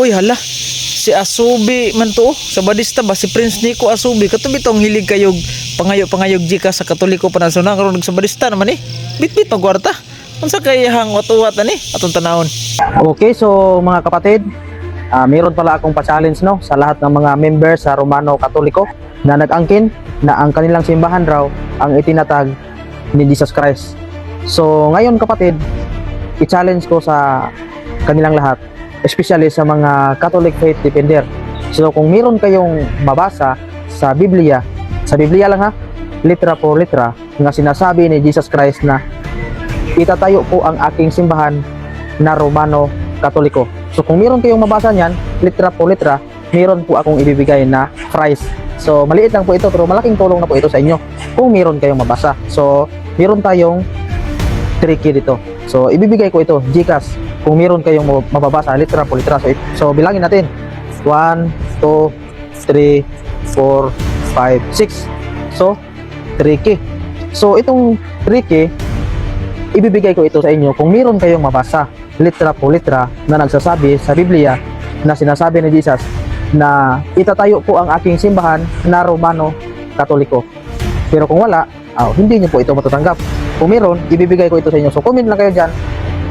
Uy, hala. Si Asubi man to, oh. Sabadista ba si Prince Nico Asubi kato bitong hilig kayog pangayo-pangayog Gcash sa Katoliko pa na so na karon nagsabadista naman eh. Bitbit og kwarta. Unsa kay hang watuwat ani atong tanawon. Okay, so mga kapatid, meron pala akong pa-challenge, no, sa lahat ng mga members sa Romano Katoliko na nag-angkin na ang kanilang simbahan raw ang itinatag ni Jesus Christ. So ngayon, kapatid, i-challenge ko sa kanilang lahat, especially sa mga Catholic faith defender. So kung meron kayong mabasa sa Biblia lang ha, litra po litra, nga sinasabi ni Jesus Christ na "Itatayo ko ang aking simbahan na Romano Katoliko." So kung meron kayong mabasa niyan, litra po litra, meron po akong ibibigay na prize. So maliit lang po ito pero malaking tulong na po ito sa inyo kung meron kayong mabasa. So meron tayong tricky dito. So ibibigay ko ito, Gcash, kung meron kayong mababasa, litra po litra. So bilangin natin. 1, 2, 3, 4, 5, 6. So 3K. So itong 3K, ibibigay ko ito sa inyo kung meron kayong mabasa litra po litra na nagsasabi sa Biblia na sinasabi ni Jesus na "Itatayo ko ang aking simbahan na Romano Katoliko." Pero kung wala, hindi niyo po ito matatanggap. Kung meron, ibibigay ko ito sa inyo. So comment lang kayo dyan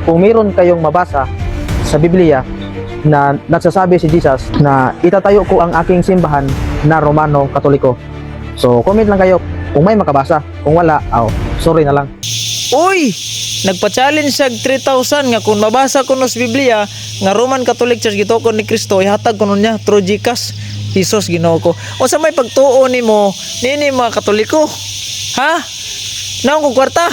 kung meron kayong mabasa sa Biblia na nagsasabi si Jesus na "Itatayo ko ang aking simbahan na Romano Katoliko." So comment lang kayo kung may makabasa. Kung wala, sorry na lang. Uy! Nagpa-challenge siya og 3,000 nga kung mabasa kuno sa Biblia nga Roman Catholic Church gitukod ni Kristo, ihatag kuno niya through Gcash. Jesus, Ginoo ko. Unsa may pagtuo nimo nini mga Katoliko? Ha? Naong kong kwarta?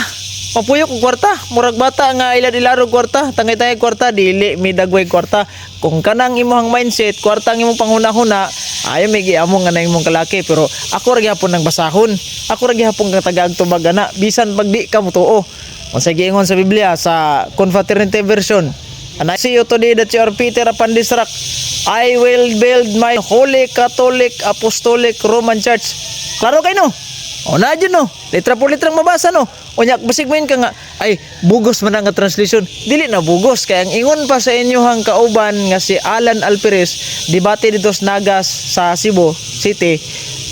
Mapuyok og kwarta, murag bata nga ilad-ilaro kwarta, tangay-tangay kwarta, dili mi dagway kwarta. Kung kanang imong mindset, kwarta ang imong panghuna-huna, ayo may giamo nga na imong kalaki, pero ako ra gihapon nang basahon. Ako ra gihapon nga tagaag tubag ana, bisan pag di ka motuo. Unsa giingon sa Biblia sa Confraternity version? And I see you today that you are Peter upon this rock. I will build my Holy Catholic Apostolic Roman Church. Klaro kay, no? O na dyan, no? Litra po litrang mabasa, no? Unya, basig mo ka nga, ay, bugos man ang nga translation. Dili na bugos. Kaya ang ingon pa sa inyohang kauban nga si Alan Alperes, debate dito sa Nagas sa Cebu City,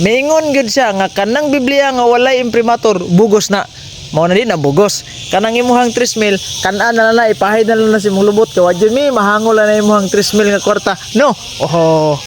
maingon gyud siya nga kanang Biblia nga walay imprimatur, bugos na. Mao na din na bugos. Kanang imuhang 3 mil, kanan na lang na, ipahid na lang na si imong lubot. Kaya mi, mahangol na imuhang 3 mil nga kwarta. No? Oho.